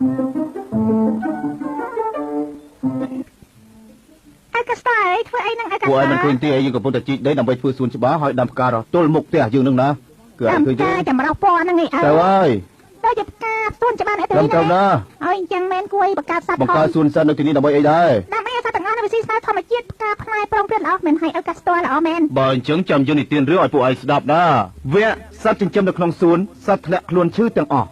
អើកាស្តអីធ្វើអីហ្នឹងអើកា ពួក ស្ត ឯងមិនឃើញទេយើងកំពុងតែជីកដីដើម្បីធ្វើសួនច្បារហើយដាំផ្ការទល់មុខផ្ទះយើងនឹងណាគឺឯងឃើញទេ ចម្រោះពណ៌ហ្នឹងឯងអើ ទៅហើយ ទៅជាផ្កាសួនច្បារអីទៅ ត្រឹមត្រូវណា ហើយអញ្ចឹងមែនគួយបង្កើតសត្វ បង្កើតសួនសត្វនៅទីនេះដើម្បីអីដែរ ដើម្បីឲ្យសត្វទាំងអស់នៅវិស៊ីស្នេហ៍ធម្មជាតិផ្កាផ្លែប្រងព្រាតល្អមែនហើយឲ្យកាស្ទ័រល្អមែន បើអញ្ចឹងចាំយើងនិទានរឿងឲ្យពួកឯងស្ដាប់ណា វគ្គសត្វចិញ្ចឹមនៅក្នុងសួនសត្វធ្លាក់ខ្លួនឈឺទាំងអស់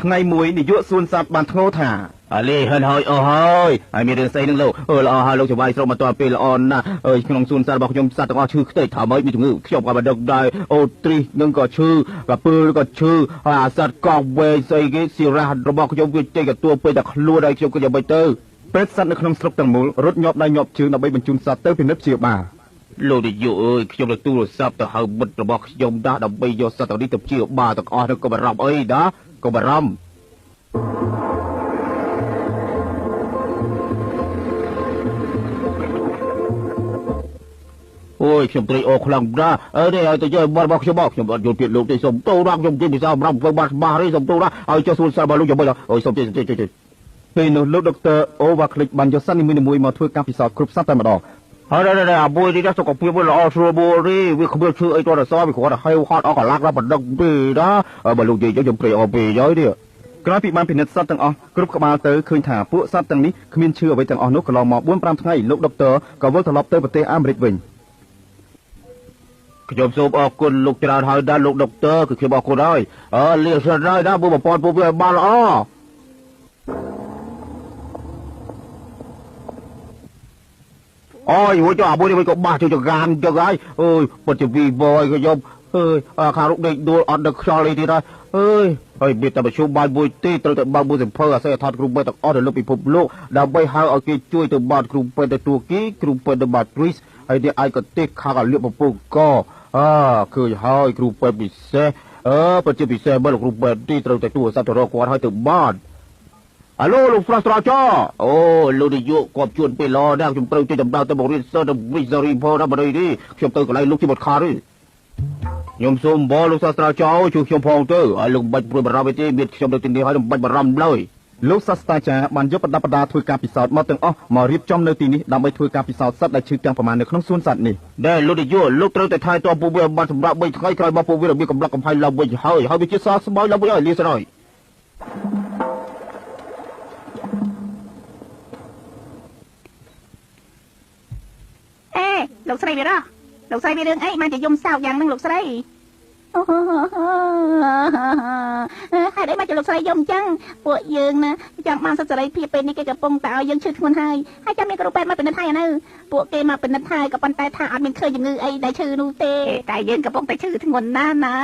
ថ្ងៃមួយនាយកសួនសត្វបានធ្ងោថា អាលីហិនហើយអស់ហើយហើយមានរឿងស្អីនឹងលោកអឺល្អហើយលោកចវាយស្រុកមកតពេលល្អណាស់អើយក្នុងសួនសត្វរបស់ខ្ញុំសត្វទាំងអស់ឈឺខ្ទេចថាម៉េចមានជំងឺខ្ញុំក៏មិនដឹងដែរអូទ្រីសនឹងក៏ឈឺកាពើក៏ឈឺហើយអាសត្វកង់វែងស្អីគេស៊ីរ៉ារបស់ខ្ញុំវាចេញកទួពេកតែខ្លួនហើយខ្ញុំក៏យ៉ាងម៉េចទៅ ពេទ្យសត្វនៅក្នុងស្រុកទាំងមូលរត់ញាប់ដៃញាប់ជើងដើម្បីបញ្ជូនសត្វទៅពិនិត្យព្យាបាល លោកនាយកអើយខ្ញុំទៅទូរស័ព្ទទៅហៅមិត្តរបស់ខ្ញុំណាស់ដើម្បីយកសត្វទាំងនេះទៅព្យាបាលទាំងអស់នោះក៏បារម្ភអីណាក៏បារម្ភអូយខ្ញុំត្រេកអរខ្លាំងណាស់អើនេះឲ្យទៅយកបាត់របស់ខ្ញុំមកខ្ញុំអត់យល់ពាក្យលោកទេសូមទោសណាស់ខ្ញុំជិះភាសាអំរំធ្វើបាត់បាស់ទេសូមទោសណាស់ឲ្យចុះសួនសត្វរបស់លោកយ៉ាងម៉េចអូយសូមជិះជិះជិះ ពេលនោះលោកដុកទ័រអូវ៉ាក្លិកបានយកសត្វនីមួយៗមកធ្វើការពិសោធន៍គ្រប់សត្វតែម្ដង ហើយនេះអាមួយនេះសុខភាពវាល្អស្រួលបួលទេវាគ្មានឈឺអីទាល់តែសោះវាគ្រាន់តែហេវហត់អស់កន្លះដល់បណ្ដឹងទេណាបើលោកនិយាយខ្ញុំព្រៃអស់ពេកហើយនេះ ក្រោយពីបានពិនិត្យសត្វទាំងអស់គ្រប់ក្បាលទៅឃើញថាពួកសត្វទាំងនេះគ្មានឈឺអ្វីទាំងអស់នោះកន្លងមក4 5ថ្ងៃលោកដុកទ័រក៏វិលត្រឡប់ទៅប្រទេសអាមេរិកវិញ ខ្ញុំសូមអរគុណលោកច្រើនហើយដែរលោកដុកទ័រគឺខ្ញុំអរគុណហើយអើលាសិនហើយណាមួយប្រព័ន្ធពួកវាឲ្យបានល្អអូយរួចចុះអាមួយនេះវិញក៏បាសជួយចង្កានចឹងហើយអើយពិតជាវីបយខ្ញុំអើយខាងរុកដេកដួលអត់ដឹកខ្យល់អីទៀតហើយអើយហើយមានតែមធ្យោបាយមួយទេត្រូវតែបើកមួយសៀវភៅអាស័យដ្ឋានគ្រូពេទ្យទាំងអស់នៅលើពិភពលោកដើម្បីហៅឲ្យគេជួយទៅបាតគ្រូពេទ្យទៅទួគីគ្រូពេទ្យទៅបាតគ្រីសហើយនេះឯកទេសខាងអាលៀបពពកកអើឃើញហើយគ្រូពេទ្យពិសេសអឺពិតជាពិសេសមើលគ្រូពេទ្យទីត្រូវតែទូរស័ព្ទទៅរកគាត់ហើយទៅបាតអាឡូលោកស្រស់ត្រចអូលោកនាយកគាត់ជួនពេលល្អណាស់ខ្ញុំត្រូវជួយដំណើរទៅបង្រៀនសិស្សទៅវិសារីផងណាបរិយនេះខ្ញុំទៅកន្លែងលោកជាបត់ខាតទេខ្ញុំសូមបលោកសាស្ត្រាចារ្យជួយខ្ញុំផងទៅហើយលោកមិនបាច់ព្រួយបារម្ភទេមានខ្ញុំនៅទីនេះហើយមិនបាច់បារម្ភឡើយ លោកសាស្ត្រាចារ្យបានយកប្រដាប់ប្រដាធ្វើការពិសោធន៍មកទាំងអស់មករៀបចំនៅទីនេះដើម្បីធ្វើការពិសោធន៍សត្វដែលឈឺទាំងប្រមាណនៅក្នុងសួនសត្វនេះ ដែលលោកនាយកលោកត្រូវតែថែទាំពួកវាបានសម្រាប់3ថ្ងៃក្រោយមកពួកវាមានកម្លាំងកំហែងឡើងវិញហើយហើយវាជាសះស្បើយឡើងវិញហើយលាសិនហើយ អេលោកស្រីវីរ៉លោកស្រីមានរឿងអីបានជាយំសោកយ៉ាងហ្នឹងលោកស្រីអូហេតុអីបានជាលោកស្រីយំអញ្ចឹងពួកយើងណាចង់បានសិទ្ធិសេរីភាពពេលនេះគេកំពុងតែឲ្យយើងឈឺធ្ងន់ហើយហើយចាំមានគ្រូពេទ្យមកពិនិត្យហើយនៅពួកគេមកពិនិត្យហើយក៏ប៉ុន្តែថាអត់មានឃើញជំងឺអីដែលឈឺនោះទេតែយើងកំពុងតែឈឺធ្ងន់ណាស់ណា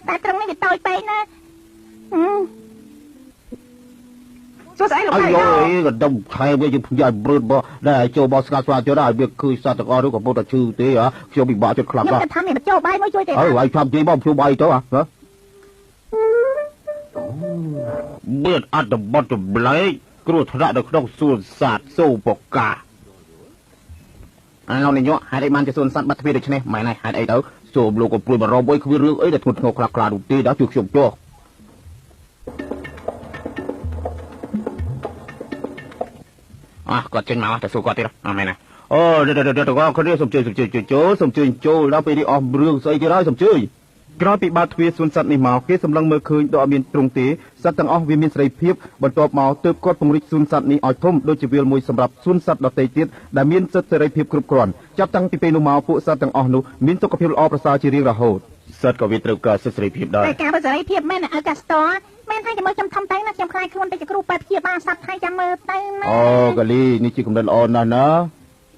តែត្រង់នេះវាតូចពេកណាសួស្តីលោក អា ស្រី យយក៏ដុំខែវាយើងផ្ញើព្រឿនបដែលចូលបស្កាត់ស្វាចូលដល់វាឃើញសត្វទាំងអស់នោះកំពុងតែឈឺទេហ៎ខ្ញុំពិបាកចិត្តខ្លាំង ខ្ញុំ ណាស់ จะทำមានបញ្ចូលបាយមួយជួយទេ អើហើយឆាប់និយាយមកជួបាយទៅហ៎មានអត្ថបទចម្លែកគ្រោះថ្នាក់នៅក្នុងសួនសត្វសូបកា អើលោកនាយកហេតុអីបានជាសួនសត្វបាត់ទ្វារដូច្នេះម៉ែនហើយហេតុអីទៅ សូមលោកក៏ព្រួយបារម្ភអីគ្មានរឿងអីដែលធ្ងន់ធ្ងរខ្លះខ្លះនោះទេដល់ជួយខ្ញុំចុះ អស់គាត់ចេញមកទៅសួរគាត់ទៀតអមែនណា អូเดี๋ยวเดี๋ยวเดี๋ยวគ្នាសូមជួយសូមជួយចូលសូមជួយចូលដល់ពេលនេះអស់រឿងស្អីទៀតហើយសូមជួយ ក្រោយពីបាត់ទ្វារសួនសត្វនេះមកគេសម្លឹងមើលឃើញដូចអត់មានទ្រង់ទេសត្វទាំងអស់វាមានសេរីភាពបន្ទាប់មកទើបគាត់ពង្រីកសួនសត្វនេះឲ្យធំដូចជាវាលមួយសម្រាប់សួនសត្វដទៃទៀតដែលមានសិទ្ធិសេរីភាពគ្រប់គ្រាន់ចាប់តាំងពីពេលនោះមកពួកសត្វទាំងអស់នោះមានសុខភាពល្អប្រសើរជារៀងរហូត សត្វក៏វាត្រូវការសិទ្ធិសេរីភាពដែរ តែការសេរីភាពមែនឲ្យកាស្ទ័រមែនហើយចាំមើលខ្ញុំធំទៅណាខ្ញុំខ្លាចខ្លួនទៅជាគ្រូពេទ្យព្យាបាលសត្វថៃចាំមើលទៅណា អូកាលីនេះជាគំនិតល្អណាស់ណា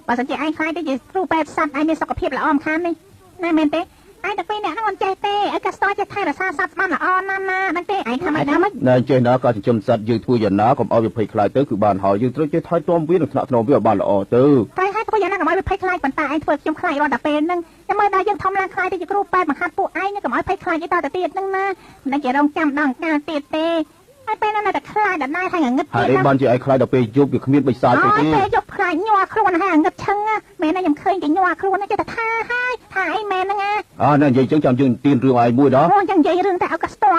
បើសិនជាឯងខ្លាចទៅជាគ្រូពេទ្យសត្វឯងមានសុខភាពល្អមិនខាននេះណាមែនទេឯងតែពីរអ្នកហ្នឹងមិនចេះទេឲ្យកាស្ទ័រចេះថែរក្សាសត្វបានល្អណាស់ណាដឹងទេឯងថាម៉េចណាម៉េច ណែចេះណាការចិញ្ចឹមសត្វយើងធ្វើយ៉ាងណាកុំឲ្យវាភ័យខ្លាចទៅគឺបានហើយយើងត្រូវចេះថែទាំវានិងថ្នាក់ថ្នមវាឲ្យបានល្អទៅ តែឲ្យធ្វើយ៉ាងណាកុំឲ្យវាភ័យខ្លាចប៉ុន្តែឯងធ្វើខ្ញុំខ្លាចរាល់តែពេលហ្នឹងចាំមើលដល់យើងធំឡើងខ្លាចទៅជាគ្រូពេទ្យបង្ហាត់ពួកឯងកុំឲ្យភ័យខ្លាចអីតទៅទៀតហ្នឹងណាមិនដឹងជារងចាំដល់កាលទៀតទេហើយពេលហ្នឹងនៅតែខ្លាចដដែលហើយងងឹត ហើយ ទៀតណា អីបានជាឯងខ្លាចដល់ពេលយប់វាគ្មានបិសាច អូ ទេទេ យពេលយប់ខ្លាចញ័រខ្លួនហើយងឹតឈឹងមែនណាខ្ញុំឃើញគេញ័រខ្លួនចេះតែថាហើយថាអីមែនហ្នឹងណា អើណែនិយាយចឹងចាំយើងទៀនរឿងឯងមួយដល់ អូចឹងនិយាយរឿងតែឲ្យកាស្ទ័រ